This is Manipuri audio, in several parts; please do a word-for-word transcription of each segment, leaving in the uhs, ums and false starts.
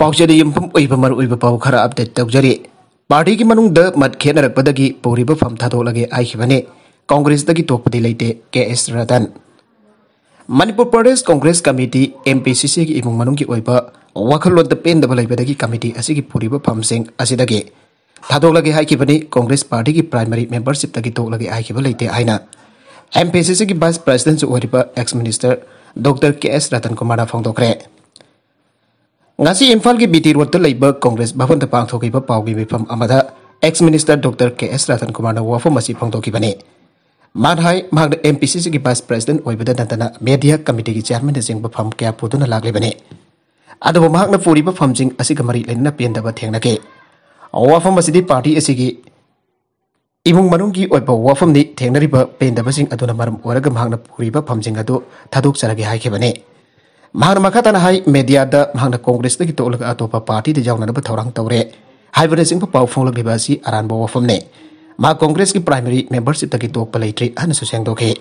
ꯄꯥꯎꯆꯦꯗ ꯌꯨꯝꯐꯝ ꯑꯣꯏꯕ ꯃꯔꯨꯑꯣꯏꯕ ꯄꯥꯎ ꯈꯔ ꯑꯞꯗꯦꯠ ꯇꯧꯖꯔꯤ꯫ ꯄꯥꯔꯇꯤꯒꯤ ꯃꯅꯨꯡꯗ ꯃꯠ ꯈꯦꯠꯅꯔꯛꯄꯗꯒꯤ ꯄꯨꯔꯤꯕ ꯐꯝ ꯊꯥꯗꯣꯛꯂꯒꯦ ꯍꯥꯏꯈꯤꯕꯅꯤ꯫ ꯀꯣꯡꯒ꯭ꯔꯦꯁꯇꯒꯤ ꯇꯣꯛꯄꯗꯤ ꯂꯩꯇꯦ, K S Ratan. Manipur Pradesh Congress committee, M P C ꯁꯤꯒꯤ ꯏꯃꯨꯡ ꯃꯅꯨꯡꯒꯤ ꯑꯣꯏꯕ ꯋꯥꯈꯜꯂꯣꯟꯗ ꯄꯦꯟꯗꯕ ꯂꯩꯕꯗꯒꯤ ꯀꯃꯤꯇꯤ ꯑꯁꯤꯒꯤ ꯄꯨꯔꯤꯕ ꯐꯝꯁꯤꯡ ꯑꯁꯤꯗꯒꯤ ꯊꯥꯗꯣꯛꯂꯒꯦ ꯍꯥꯏꯈꯤꯕꯅꯤ꯫ ꯀꯣꯡꯒ꯭ꯔꯦꯁ ꯄꯥꯔꯇꯤꯒꯤ ꯄ꯭ꯔꯥꯏꯃꯔꯤ ꯃꯦꯝꯕꯔꯁꯤꯞꯇꯒꯤ ꯇꯣꯛꯂꯒꯦ ꯍꯥꯏꯈꯤꯕ ꯂꯩꯇꯦ ꯍꯥꯏꯅ ꯑꯦꯝ ꯄꯤ ꯁꯤ ꯁꯤꯒꯤ ꯚꯥꯏꯁ ꯄ꯭ꯔꯦꯁꯤꯗꯦꯟꯁꯨ ꯑꯣꯏꯔꯤꯕ ꯑꯦꯛꯁ ꯃꯤꯅꯤꯁꯇꯔ ꯗꯣꯛꯇꯔ ꯀꯦ ꯑꯦꯁ ꯔꯇꯟ ꯀꯨꯃꯥꯔꯅ ꯐꯣꯡꯗꯣꯛꯈ꯭ꯔꯦ꯫ ꯉꯁꯤ ꯏꯝꯐꯥꯜꯒꯤ ꯕꯤ ꯇꯤ ꯔꯣꯗꯇ ꯂꯩꯕ ꯀꯣꯡꯒ꯭ꯔꯦꯁ ꯚꯕꯟꯗ ꯄꯥꯡꯊꯣꯛꯈꯤꯕ ꯄꯥꯎꯒꯤ ꯃꯤꯐꯝ ꯑꯃꯗ ꯑꯦꯛꯁ ꯃꯤꯅꯤꯁꯇꯔ ꯗꯣꯛꯇꯔ ꯀꯦ ꯑꯦꯁ ꯔꯇꯟ ꯀꯨꯃꯥꯔꯅ ꯋꯥꯐꯝ ꯑꯁꯤ ꯐꯣꯡꯗꯣꯛꯈꯤꯕꯅꯤ꯫ ꯃꯥꯅ ꯍꯥꯏ, ꯃꯍꯥꯛꯅ ꯑꯦꯝ ꯄꯤ ꯁꯤ ꯁꯤꯒꯤ ꯚꯥꯏꯁ ꯄ꯭ꯔꯦꯁꯤꯗꯦꯟꯠ ꯑꯣꯏꯕꯗ ꯅꯠꯇꯅ ꯃꯦꯗꯤꯌꯥ ꯀꯃꯤꯇꯤꯒꯤ ꯆꯤꯌꯥꯔꯃꯦꯟꯅꯆꯤꯡꯕ ꯐꯝ ꯀꯌꯥ ꯄꯨꯗꯨꯅ ꯂꯥꯛꯂꯤꯕꯅꯤ꯫ ꯑꯗꯨꯕꯨ ꯃꯍꯥꯛꯅ ꯄꯨꯔꯤꯕ ꯐꯝꯁꯤꯡ ꯑꯁꯤꯒ ꯃꯔꯤ ꯂꯩꯅꯅ ꯄꯦꯟꯗꯕ ꯊꯦꯡꯅꯈꯤ꯫ ꯋꯥꯐꯝ ꯑꯁꯤꯗꯤ ꯄꯥꯔꯇꯤ ꯑꯁꯤꯒꯤ ꯏꯃꯨꯡ ꯃꯅꯨꯡꯒꯤ ꯑꯣꯏꯕ ꯋꯥꯐꯝꯅꯤ꯫ ꯊꯦꯡꯅꯔꯤꯕ ꯄꯦꯟꯗꯕꯁꯤꯡ ꯑꯗꯨꯅ ꯃꯔꯝ ꯑꯣꯏꯔꯒ ꯃꯍꯥꯛꯅ ꯄꯨꯔꯤꯕ ꯐꯝꯁꯤꯡ ꯑꯗꯨ ꯊꯥꯗꯣꯛꯆꯔꯒꯦ ꯍꯥꯏꯈꯤꯕꯅꯤ꯫ ꯃꯍꯥꯛꯅ ꯃꯈꯥ ꯇꯥꯅ ꯍꯥꯏ, ꯃꯦꯗꯤꯌꯥꯗ ꯃꯍꯥꯛꯅ ꯀꯣꯡꯒ꯭ꯔꯦꯁꯇꯒꯤ ꯇꯣꯛꯂꯒ ꯑꯇꯣꯞꯄ ꯄꯥꯔꯇꯤꯗ ꯌꯥꯎꯅꯅꯕ ꯊꯧꯔꯥꯡ ꯇꯧꯔꯦ ꯍꯥꯏꯕꯅꯆꯤꯡꯕ ꯄꯥꯎ ꯐꯣꯡꯂꯛꯂꯤꯕ ꯑꯁꯤ ꯑꯔꯥꯟꯕ ꯋꯥꯐꯝꯅꯤ꯫ ꯃꯍꯥꯛ ꯀꯣꯡꯒ꯭ꯔꯦꯁꯀꯤ ꯄ꯭ꯔꯥꯏꯃꯔꯤ ꯃꯦꯝꯕꯔꯁꯤꯞꯇꯒꯤ ꯇꯣꯛꯄ ꯂꯩꯇ꯭ꯔꯤ ꯍꯥꯏꯅꯁꯨ ꯁꯦꯡꯗꯣꯛꯈꯤ꯫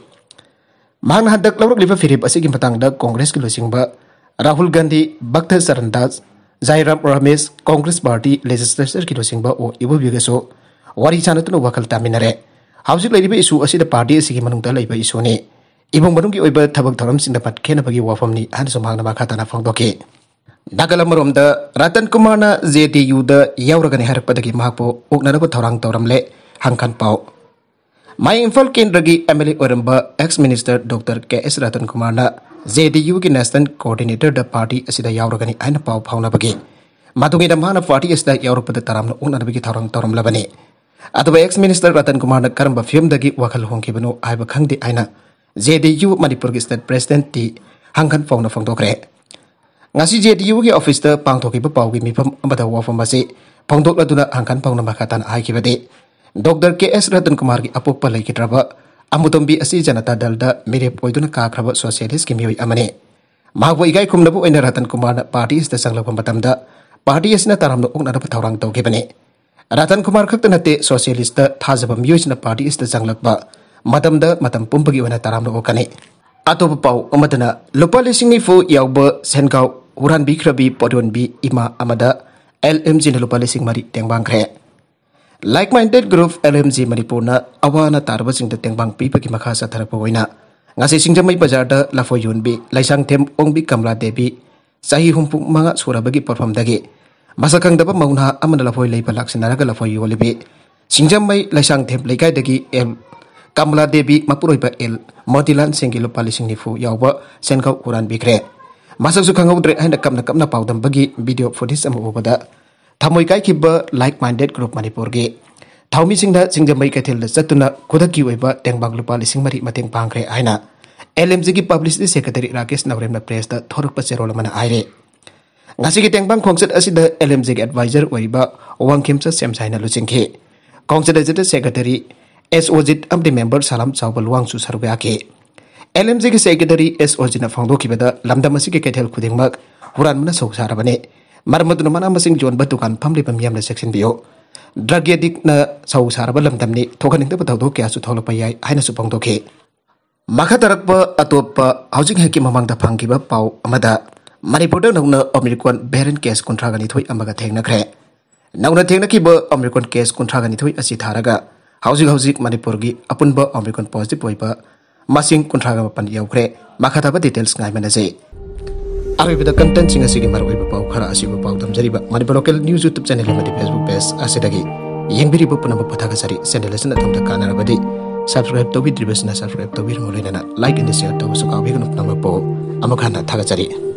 ꯃꯍꯥꯛꯅ ꯍꯟꯗꯛ ꯂꯧꯔꯛꯂꯤꯕ ꯐꯤꯔꯦꯞ ꯑꯁꯤꯒꯤ ꯃꯇꯥꯡꯗ ꯀꯣꯡꯒ꯭ꯔꯦꯁꯀꯤ ꯂꯨꯆꯤꯡꯕ ꯔꯥꯍꯨꯜ ꯒꯥꯟꯙꯤ, ꯚꯛꯇ ꯆꯔꯟ ꯗꯥꯁ, ꯖꯥꯏꯔꯥꯝ ꯔꯃꯦꯁ, ꯀꯣꯡꯒ꯭ꯔꯦꯁ ꯄꯥꯔꯇꯤ ꯂꯦꯖꯤꯁꯂꯦꯆꯔꯒꯤ ꯂꯨꯆꯤꯡꯕ ꯑꯣ ꯏꯕꯣꯕꯤꯒꯁꯨ ꯋꯥꯔꯤ ꯁꯥꯟꯅꯗꯨꯅ ꯋꯥꯈꯜ ꯇꯥꯃꯤꯟꯅꯔꯦ꯫ ꯍꯧꯖꯤꯛ ꯂꯩꯔꯤꯕ ꯏꯁꯨ ꯑꯁꯤꯗ ꯄꯥꯔꯇꯤ ꯑꯁꯤꯒꯤ ꯃꯅꯨꯡꯗ ꯂꯩꯕ ꯏꯁꯨꯅꯤ꯫ ꯏꯃꯨꯡ ꯃꯅꯨꯡꯒꯤ ꯑꯣꯏꯕ ꯊꯕꯛ ꯊꯧꯔꯝꯁꯤꯡꯗ ꯃꯠ ꯈꯦꯠꯅꯕꯒꯤ ꯋꯥꯐꯝꯅꯤ ꯍꯥꯏꯅꯁꯨ ꯃꯍꯥꯛꯅ ꯃꯈꯥ ꯇꯥꯅ ꯐꯣꯡꯗꯣꯛꯈꯤ꯫ ꯅꯥꯀꯜ ꯑꯃꯔꯣꯝꯗ, ꯔꯇꯟ ꯀꯨꯃꯥꯔꯅ ꯖꯦ ꯗꯤ ꯌꯨꯗ ꯌꯥꯎꯔꯒꯅꯤ ꯍꯥꯏꯔꯛꯄꯗꯒꯤ ꯃꯍꯥꯛꯄꯨ ꯑꯣꯛꯅꯅꯕ ꯊꯧꯔꯥꯡ ꯇꯧꯔꯝꯂꯦ꯫ ꯍꯪꯈꯟ ꯄꯥꯎ꯫ ꯃꯌꯥꯡ ꯏꯝꯐꯥꯜ ꯀꯦꯟꯗ꯭ꯔꯒꯤ ꯑꯦꯝ ꯑꯦꯜ ꯑꯦ ꯑꯣꯏꯔꯝꯕ ꯑꯦꯛꯁ ꯃꯤꯅꯤꯁꯇꯔ ꯗꯣꯛꯇꯔ ꯀꯦ ꯑꯦꯁ ꯔꯇꯟ ꯀꯨꯃꯥꯔꯅ ꯖꯦ ꯗꯤ ꯌꯨꯒꯤ ꯅꯦꯁꯅꯦꯜ ꯀꯣꯑꯣꯔꯗꯤꯅꯦꯇꯔꯗ ꯄꯥꯔꯇꯤ ꯑꯁꯤꯗ ꯌꯥꯎꯔꯒꯅꯤ ꯍꯥꯏꯅ ꯄꯥꯎ ꯐꯥꯎꯅꯕꯒꯤ ꯃꯇꯨꯡ ꯏꯟꯅ ꯃꯍꯥꯛꯅ ꯄꯥꯔꯇꯤ ꯑꯁꯤꯗ ꯌꯥꯎꯔꯛꯄꯗ ꯇꯔꯥꯝꯅ ꯑꯣꯛꯅꯅꯕꯒꯤ ꯊꯧꯔꯥꯡ ꯇꯧꯔꯝꯂꯕꯅꯤ꯫ ꯑꯗꯨꯕꯨ ꯑꯦꯛꯁ ꯃꯤꯅꯤꯁꯇꯔ ꯔꯇꯟ ꯀꯨꯃꯥꯔꯅ ꯀꯔꯝꯕ ꯐꯤꯕꯝꯗꯒꯤ ꯋꯥꯈꯜ ꯍꯣꯡꯈꯤꯕꯅꯣ ꯍꯥꯏꯕ ꯈꯪꯗꯦ ꯍꯥꯏꯅ ꯖꯦ ꯗꯤ ꯌꯨ ꯃꯅꯤꯄꯨꯔꯒꯤ ꯁ꯭ꯇꯦꯠ ꯄ꯭ꯔꯦꯁꯤꯗꯦꯟꯠ ꯇꯤ ꯍꯪꯈꯟ ꯄꯥꯎꯅ ꯐꯣꯡꯗꯣꯛꯈ꯭ꯔꯦ꯫ ꯉꯁꯤ ꯖꯦ ꯗꯤ ꯌꯨꯒꯤ ꯑꯣꯐꯤꯁꯇ ꯄꯥꯡꯊꯣꯛꯈꯤꯕ ꯄꯥꯎꯒꯤ ꯃꯤꯐꯝ ꯑꯃꯗ ꯋꯥꯐꯝ ꯑꯁꯤ ꯐꯣꯡꯗꯣꯛꯂꯗꯨꯅ ꯍꯪꯈꯟ ꯄꯥꯎꯅ ꯃꯈꯥ ꯇꯥꯅ ꯍꯥꯏꯈꯤꯕꯗꯤ, ꯗꯣꯛꯇꯔ ꯀꯦ ꯑꯦꯁ ꯔꯇꯟ ꯀꯨꯃꯥꯔꯒꯤ ꯑꯄꯣꯛꯄ ꯂꯩꯈꯤꯗ꯭ꯔꯕ ꯑꯃꯨꯇꯣꯝꯕꯤ ꯑꯁꯤ ꯖꯅꯇꯥ ꯗꯜꯗ ꯃꯤꯔꯦꯞ ꯑꯣꯏꯗꯨꯅ ꯀꯥꯈ꯭ꯔꯕ ꯁꯣꯁꯤꯌꯦꯂꯤꯁ꯭ꯠꯀꯤ ꯃꯤꯑꯣꯏ ꯑꯃꯅꯤ꯫ ꯃꯍꯥꯛꯄꯨ ꯏꯀꯥꯏ ꯈꯨꯝꯅꯕ ꯑꯣꯏꯅ ꯔꯇꯟ ꯀꯨꯃꯥꯔꯅ ꯄꯥꯔꯇꯤ ꯑꯁꯤꯗ ꯆꯪꯂꯛꯄ ꯃꯇꯝꯗ ꯄꯥꯔꯇꯤ ꯑꯁꯤꯅ ꯇꯔꯥꯝꯅ ꯑꯣꯛꯅꯅꯕ ꯊꯧꯔꯥꯡ ꯇꯧꯈꯤꯕꯅꯤ꯫ ꯔꯇꯟ ꯀꯨꯃꯥꯔ ꯈꯛꯇ ꯅꯠꯇꯦ, ꯁꯣꯁꯤꯌꯦꯂꯤꯁ꯭ꯠꯇ ꯊꯥꯖꯕ ꯃꯤꯑꯣꯏꯁꯤꯡꯅ ꯄꯥꯔꯇꯤ ꯑꯁꯤꯗ ꯆꯪꯂꯛꯄ ꯃꯇꯝꯗ ꯃꯇꯝ ꯄꯨꯝꯕꯒꯤ ꯑꯣꯏꯅ ꯇꯔꯥꯝꯅ ꯑꯣꯛꯀꯅꯤ꯫ ꯑꯇꯣꯞꯄ ꯄꯥꯎ ꯑꯃꯗꯅ, ꯂꯨꯄꯥ ꯂꯤꯁꯤꯡ ꯅꯤꯐꯨ ꯌꯥꯎꯕ ꯁꯦꯟꯒꯥꯎ ꯍꯨꯔꯥꯟꯕꯤꯈ꯭ꯔꯕꯤ ꯄꯣꯠꯌꯣꯟꯕꯤ ꯏꯃꯥ ꯑꯃꯗ ꯑꯦꯜ ꯑꯦꯝ ꯖꯤꯅ ꯂꯨꯄꯥ ꯂꯤꯁꯤꯡ ꯃꯔꯤ ꯇꯦꯡꯕꯥꯡꯈ꯭ꯔꯦ꯫ Like Minded Group, L M G ꯃꯅꯤꯄꯨꯔꯅ ꯑꯋꯥ ꯑꯅꯥ ꯇꯥꯔꯕꯁꯤꯡꯗ ꯇꯦꯡꯕꯥꯡ ꯄꯤꯕꯒꯤ ꯃꯈꯥ ꯆꯠꯊꯔꯛꯄ ꯑꯣꯏꯅ ꯉꯁꯤ ꯁꯤꯡꯖꯃꯩ ꯕꯖꯥꯔꯗ ꯂꯐꯣꯏ ꯌꯣꯟꯕꯤ ꯂꯩꯁꯥꯡꯊꯦꯝ ꯑꯣꯡꯕꯤ ꯀꯃꯂꯥ ꯗꯦꯕꯤ, ꯆꯍꯤ ꯍꯨꯝꯐꯨ ꯃꯉꯥ ꯁꯨꯔꯕꯒꯤ ꯄꯣꯠꯐꯝꯗꯒꯤ ꯃꯁꯛ ꯈꯪꯗꯕ ꯃꯧ ꯅꯍꯥ ꯑꯃꯅ ꯂꯐꯣꯏ ꯂꯩꯕ ꯂꯥꯛꯁꯤꯟꯅꯔꯒ ꯂꯐꯣꯏ ꯌꯣꯜꯂꯤꯕꯤ ꯁꯤꯡꯖꯃꯩ ꯂꯩꯁꯥꯡꯊꯦꯝ ꯂꯩꯀꯥꯏꯗꯒꯤ ꯑꯦꯜ ꯀꯃꯂꯥ ꯗꯦꯕꯤ ꯃꯄꯨꯔꯣꯏꯕ ꯑꯦꯜ ꯃꯣꯇꯤꯂꯥꯜ ꯁꯤꯡꯒꯤ ꯂꯨꯄꯥ ꯂꯤꯁꯤꯡ ꯅꯤꯐꯨ ꯌꯥꯎꯕ ꯁꯦꯟꯈꯥꯎ ꯍꯨꯔꯥꯟꯕꯤꯈ꯭ꯔꯦ꯫ ꯃꯁꯛꯁꯨ ꯈꯪꯍꯧꯗ꯭ꯔꯦ ꯍꯥꯏꯅ ꯀꯞꯅ ꯀꯞꯅ ꯄꯥꯎꯗꯝꯕꯒꯤ video footage ꯑꯃ ꯎꯕꯗ ꯊꯃꯣꯏ ꯀꯥꯏꯈꯤꯕ Like Minded Group ꯃꯅꯤꯄꯨꯔꯒꯤ ꯊꯧꯃꯤꯁꯤꯡꯅ ꯁꯤꯡꯖꯃꯩ ꯀꯩꯊꯦꯜꯗ ꯆꯠꯇꯨꯅ ꯈꯨꯗꯛꯀꯤ ꯑꯣꯏꯕ ꯇꯦꯡꯕꯥꯡ ꯂꯨꯄꯥ ꯂꯤꯁꯤꯡ ꯃꯔꯤ ꯃꯇꯦꯡ ꯄꯥꯡꯈ꯭ꯔꯦ ꯍꯥꯏꯅ ꯑꯦꯜ ꯑꯦꯝ ꯖꯤꯒꯤ publicity secretary ꯔꯥꯀꯦꯁ ꯅꯧꯔꯦꯝꯅ press ꯇ ꯊꯣꯔꯛꯄ ꯆꯦꯔꯣꯜ ꯑꯃꯅ ꯍꯥꯏꯔꯦ꯫ ꯉꯁꯤꯒꯤ ꯇꯦꯡꯕꯥꯡ ꯈꯣꯡꯆꯠ ꯑꯁꯤꯗ ꯑꯦꯜ ꯑꯦꯝ ꯖꯤꯒꯤ advisor ꯑꯣꯏꯔꯤꯕ ꯋꯥꯡꯈꯦꯝꯆꯠ ꯁꯦꯝꯁꯥꯏꯅ ꯂꯨꯆꯤꯡꯈꯤ꯫ ꯈꯣꯡꯆꯠ ꯑꯁꯤꯗ secretary ꯑꯦꯁ ꯑꯣꯖꯤꯠ ꯑꯃꯗꯤ member ꯁꯂꯥꯝ ꯆꯥꯎꯕ ꯂꯨꯋꯥꯡꯁꯨ ꯁꯔꯨꯛ ꯌꯥꯈꯤ꯫ ꯑꯦꯜ ꯑꯦꯝ ꯖꯤꯒꯤ secretary ꯑꯦꯁ ꯑꯣꯖꯤꯠꯅ ꯐꯣꯡꯗꯣꯛꯈꯤꯕꯗ, ꯂꯝꯗꯝ ꯑꯁꯤꯒꯤ ꯀꯩꯊꯦꯜ ꯈꯨꯗꯤꯡꯃꯛ ꯍꯨꯔꯥꯟꯕꯅ ꯁꯧ ꯁꯥꯔꯕꯅꯤ꯫ ꯃꯔꯝ ꯑꯗꯨꯅ ꯃꯅꯥ ꯃꯁꯤꯡ ꯌꯣꯟꯕ ꯗꯨꯀꯥꯟ ꯐꯝꯂꯤꯕ ꯃꯤꯌꯥꯝꯅ ꯆꯦꯛꯁꯤꯟꯕꯤꯌꯨ꯫ Drug addictꯅ ꯁꯧ ꯁꯥꯔꯕ ꯂꯝꯗꯝꯅꯤ, ꯊꯣꯛꯍꯟꯅꯤꯡꯗꯕ ꯊꯧꯗꯣꯛ ꯀꯌꯥꯁꯨ ꯊꯣꯛꯂꯛꯄ ꯌꯥꯏ ꯍꯥꯏꯅꯁꯨ ꯐꯣꯡꯗꯣꯛꯈꯤ꯫ ꯃꯈꯥ ꯇꯥꯔꯛꯄ ꯑꯇꯣꯞꯄ ꯍꯧꯖꯤꯛ ꯉꯥꯏꯍꯥꯛꯀꯤ ꯃꯃꯥꯡꯗ ꯐꯪꯈꯤꯕ ꯄꯥꯎ ꯑꯃꯗ, ꯃꯅꯤꯄꯨꯔꯗ ꯅꯧꯅ Omicron variant case ꯀꯨꯟꯊ꯭ꯔꯥꯒ ꯅꯤꯊꯣꯏ ꯑꯃꯒ ꯊꯦꯡꯅꯈ꯭ꯔꯦ꯫ ꯅꯧꯅ ꯊꯦꯡꯅꯈꯤꯕ Omicron case ꯀꯨꯟꯊ꯭ꯔꯥꯒ ꯅꯤꯊꯣꯏ ꯑꯁꯤ ꯊꯥꯔꯒ ꯍꯧꯖꯤꯛ ꯍꯧꯖꯤꯛ ꯃꯅꯤꯄꯨꯔꯒꯤ ꯑꯄꯨꯟꯕ Omicron positive ꯑꯣꯏꯕ ꯃꯁꯤꯡ ꯀꯨꯟꯊ꯭ꯔꯥꯒ ꯃꯥꯄꯟ ꯌꯧꯈ꯭ꯔꯦ꯫ ꯃꯈꯥ ꯇꯥꯕ details ꯉꯥꯏꯃꯤꯟꯅꯁꯤ꯫ ꯑꯔꯣꯏꯕꯗ contentꯁꯤꯡ ꯑꯁꯤꯒꯤ ꯃꯔꯨꯑꯣꯏꯕ ꯄꯥꯎ ꯈꯔ ꯑꯁꯤꯕꯨ ꯄꯥꯎꯗꯝꯖꯔꯤꯕ Manipur Local News YouTube channel ꯑꯃꯗꯤ Facebook page ꯑꯁꯤꯗꯒꯤ ꯌꯦꯡꯕꯤꯔꯤꯕ ꯄꯨꯝꯅꯃꯛꯄꯨ ꯊꯥꯒꯠꯆꯔꯤ꯫ Channel ꯑꯁꯤꯅ ꯑꯗꯣꯝꯗ ꯀꯥꯟꯅꯔꯕꯗꯤ subscribe ꯇꯧꯕꯤꯗ꯭ꯔꯤꯕꯁꯤꯅ subscribe ꯇꯧꯕꯤꯔꯝꯃꯨ, ꯂꯣꯏꯅꯅ like and share ꯇꯧꯕꯁꯨ ꯀꯥꯎꯕꯤꯒꯅꯨ꯫ ꯄꯨꯝꯅꯃꯛꯄꯨ ꯑꯃꯨꯛ ꯍꯟꯅ ꯊꯥꯒꯠꯆꯔꯤ꯫